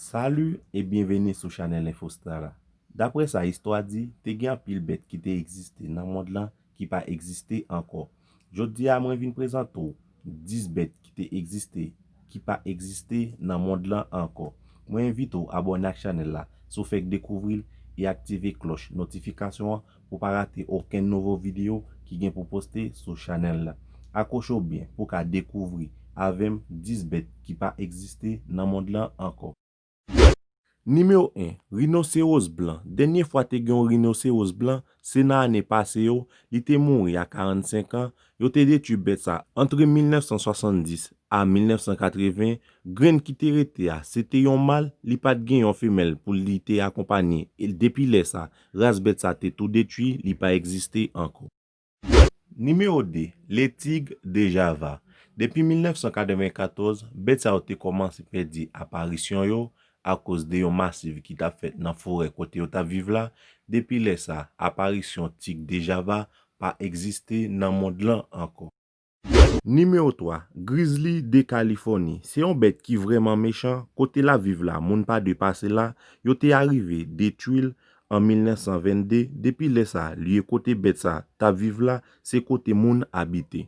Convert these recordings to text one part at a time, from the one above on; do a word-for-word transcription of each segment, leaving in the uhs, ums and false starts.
Salut e byenveni sou chanèl Infostar la. Daprè sa istwa di, te gen anpil bèt ki te egziste nan mond lan ki pa egziste ankò. Jodi a, mwen vin prezante w dis bèt ki te egziste, ki pa egziste nan mond lan ankò. Mwen envite w abòne ak chanèl la si w fèk dekouvri l e aktive klòch notifikasyon an pou w pa rate okenn nouvo videyo ki gen pou poste sou chanèl la. Akwoche w byen pou w ka dekouvri avè m dis bèt ki pa egziste nan mond lan ankò. Nimewo en, rinosewoz blan. Dènye fwa te gen yon rinosewoz blan, se nan ane pase yo, li te mouri a karannsenk an. Yo te detwi bèt sa antre mil nèf san swasanndis a mil nèf san katreven. Grenn ki te rete a, se te yon mal, li pa t gen yon femèl pou li te akonpanye. E depi lè sa, ras bèt sa te tou detwi, li pa egziste ankò. Nimewo de, le tig de Java. Depi mil nèf san katrevenkatòz, bèt sa yo te kòmanse pèdi aparisyon yo akoz de yon masiv ki t ap fèt nan forè kote yo t ap viv la. Depi lè sa, aparisyon tig de Java pa egziste nan mond lan ankò. Nimewo twa, grizli de Kalifòni. Se yon bèt ki vrèman mechan. Kote l ap viv la, moun pa dwe pase la. Yo te arive detwi l an mil nèf san vennde. Depi lè sa, lye kote bèt sa t ap viv la, se kote moun abite.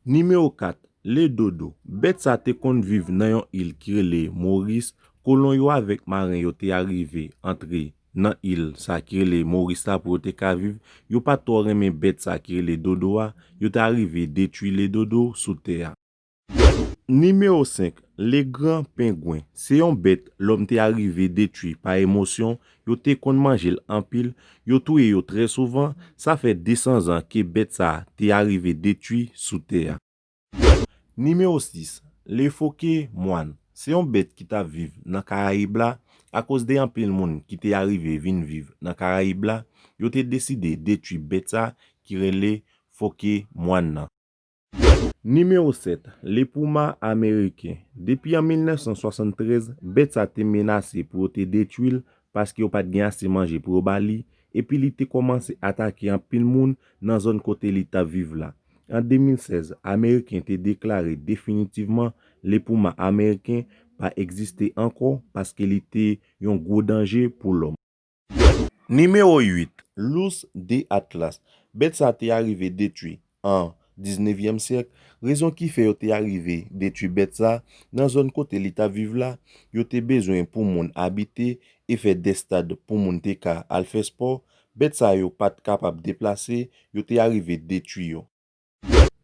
Nimewo kat, le dodo. Bèt sa te konn viv nan yon il ki rele Moris. Kolon yo avèk maren yo te arive antre nan il sa ki rele Moris la pou yo te ka viv. Yo pa t twò renmen bèt sa ki rele dodo a. Yo te arive detwi le dodo sou tè a. Nimewo senk, le gran pengwen. Se yon bèt lòm te arive detwi pa emosyon. Yo te konn manje l anpil. Yo touye yo trè souvan. Sa fè de san zan ke bèt sa te arive detwi sou tè a. Nimewo sis, le foke mwann. Se yon bèt ki t ap viv nan Karayib la. Akoz de anpil moun ki te arive vin viv nan Karayib la, yo te deside detwi bèt sa ki rele foke mwann nan. Nimewo sèt, le puma ameriken. Depi an mil nèf san swasanntrèz, bèt sa te menase pou yo te detwi l paske yo pa t gen ase manje pou yo ba li, epi li te kòmanse atake anpil moun nan zòn kote li t ap viv la. An de mil sèz, Ameriken te deklare definitivman le puma ameriken pa egziste ankò paske li te yon gwo danje pou lòm. Nimewo uit, lous de Atlas. Bèt sa te arive detwi an diznevyèm syèk. Rezon ki fè yo te arive detwi bèt sa, nan zòn kote li t ap viv la, yo te bezwen pou moun abite e fè de stad pou moun te ka al fè spò. Bèt sa yo pa t kapab deplase, yo te arive detwi yo.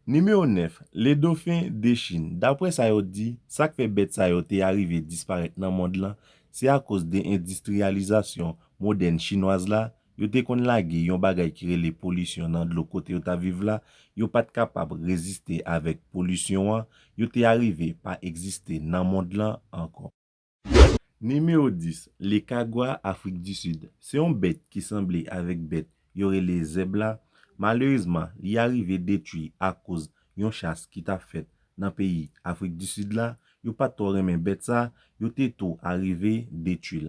Nimewo nèf, le dofen de Chin. Daprè sa yo di, sa k fè bèt sa yo te arive disparèt nan mond lan, se akoz de endistriyalizasyon modèn chinwaz la. Yo te konn lage yon bagay ki rele polisyon nan dlo kote yo t ap viv la. Yo pa t kapab reziste avèk polisyon an. Yo te arive pa egziste nan mond lan ankò. Nimewo dis, le kagwa Afrik di Sid. Se yon bèt ki sanble avèk bèt yo rele zèb la. Malerezman, li arive detwi akoz yon chas ki t ap fèt nan peyi Afrik di Sid la. Yo pa t twò renmen bèt sa, yo te tou arive detwi l.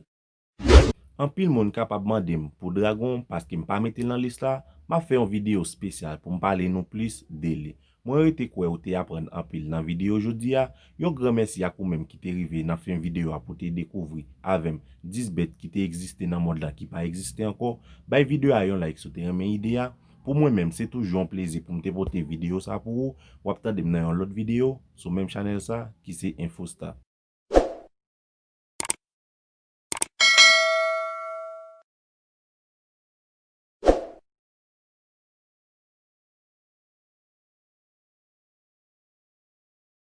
Anpil moun kapab mande m pou dragon paske m pa mete l nan lis la, m ap fè yon videyo espesyal pou m pale nou plis de li. Mwen rete kwè ou te aprann anpil nan videyo jodi a. Yon gran mèsi ak ou menm ki te rive nan fen videyo a pou te dekouvri avè m dis bèt ki te egziste nan mond lan ki pa egziste ankò. Bay videyo a yon like si w te renmen ide a. Pou mwen menm, se toujou yon plezi pou m te pote videyo sa pou ou. W ap tande m nan yon lòt videyo sou menm chanèl sa ki se Infostar.